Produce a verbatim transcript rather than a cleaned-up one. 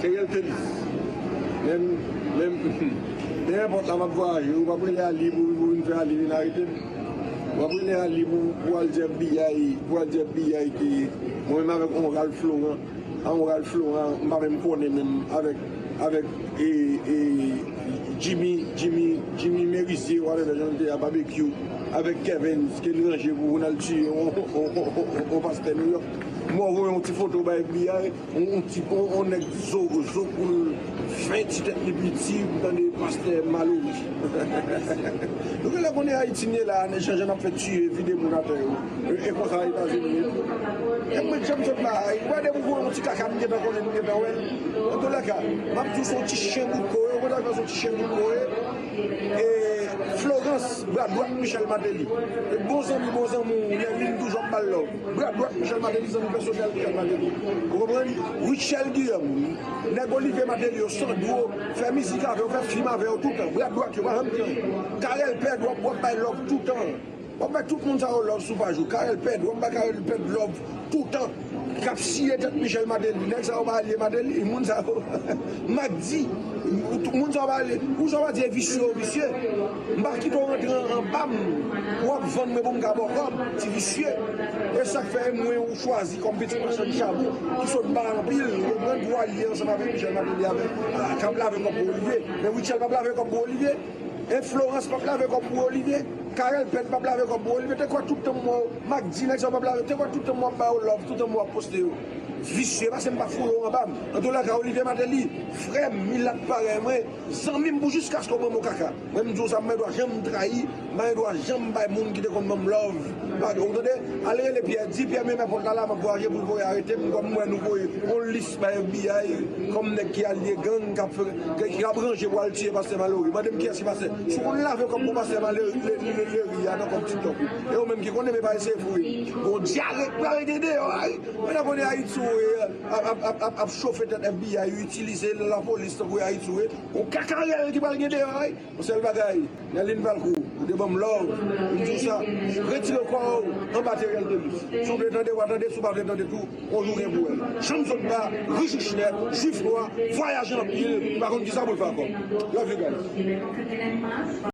Teriel Telis. Menm, menm, nenpòt la m ap vwayaje, ou p ap rele Ali pou, pou vin fè Ali vin arete m. Ou p ap rele Ali pou, pou al di F B I, pou al di F B I ke mwen menm avèk yon Ralph Laurent, a yon Ralph Laurent, m pa menm konnen menm avèk, avèk, e, e, Jimmy, Jimmy, Jimmy Merisier, whatever, jan l te a, Barbecue, avèk Kevin, ke l ranje pou, pou n al tiye yon, yon, yon, yon, yon, yon pastè Nouyòk. Mwen voye yon ti foto bay F B I, yon, yon ti, yon, yon nèg zo, zo koul fen, ti tèt li piti, m tande pastè Malori. Nou genlè konnen Ayiti n ye la, nan jan jan n ap fè tiye, vide moun atè yo. E, e konsa Etazini ye. E mwen, jan m sot la, ou wè depi w voye yon ti kaka, m gentan konnen, m gentan wè l. Antoulèka, m ap di w se yon ti chen bout kò, ou konn sa k fè se yon ti chen bout kò, e, e Florence, bra dwat Michel Martelly. E bon zanmi, bon zanmi w, Nerline toujou ap ba l love. Bra dwat Michel Martelly, zanmi pèsonèl Michel Martelly. Ou konprann? Rutshelle Guillaume, nèg Olivier Martelly yo, Sandro, fè mizik avè yo, fè fim avè yo toutan. Bra dwat yo, pa janm di anyen. Carel Pedre, w ap, w ap bay love toutan. W ap bay tout moun sa yo love sou paj ou. Carel Pedre, w ap bay Carel Pedre love toutan. K ap siye tèt Michel Martelly. Nèg sa yo pa alye Martelly, moun sa yo. M ap di, moun sa yo pa alye. Ou sa yo pa di e visye, yo visye. M pa kite w rantre an, anba m, w ap vann mwen pou m ka ba w kòb, ti visye. E sa k fè e mwen ou chwazi kòm pitit machann chabon, ki sot ba anpil, ou konprann, pou w alye ansanm avèk Michel Martelly, avèk, a, k ap lave kòb pou Olivier. Men Rutshelle p ap lave kòb pou Olivier. E Florence p ap lave kòb pou Olivier. Carel Pedre p ap lave kòb pou Olivier. Te kwè tout tan m wè w, m ap di nèg sa yo p ap lave. Te kwè tout tan m w ap ba yo love, tout tan m w ap poste yo. Visye, paske m pa foure w anba m. Antoulèka, Olivier Martelly, frè m, milat parèy mwen, zanmi m pou jiskaske w ban m yon kaka. Mwen, m di w sa, m pa gen dwa janm trayi, m pa gen dwa janm bay moun ki te konn ban m love. Pa, ou tande? Al rele Pierre, di Pierre, men nenpòt la, la, m ap vwayaje pou l voye arete m, kòm m wè nou voye yon lis bay F B I, kòm nèg ki alye gang, k ap fè, ki, ki ap ranje pou al tiye pastè Malori. Mande m kiyès ki pastè. Si w konn lave kòb pou pastè Malori, le, le, le, Leri a nan kòb TikTok ou. E ou menm ki konnen, men pa eseye foure. Gon dyare k pral gen deyò, ay. Mwen, nan konnen Ayiti, ou, e, ap, ap, ap, ap, ap chofe tèt F B I, itilize lapolis tankou Ayiti, ou, e. Gon kakarèl ki pral gen deyò, ay. Yon sèl bagay, Nerline Valcourt, ou te ban m love, m di w sa, retire kò w anba Teriel Telis. Si w vle tande, w a tande, si w pa vle tande tou, yon jou gen pou wè l. Jan m sot ba, Rich Richner, Jwif Nwa, vwayaje anpil, pa konn kisa pou l fè ankò. Love you guys.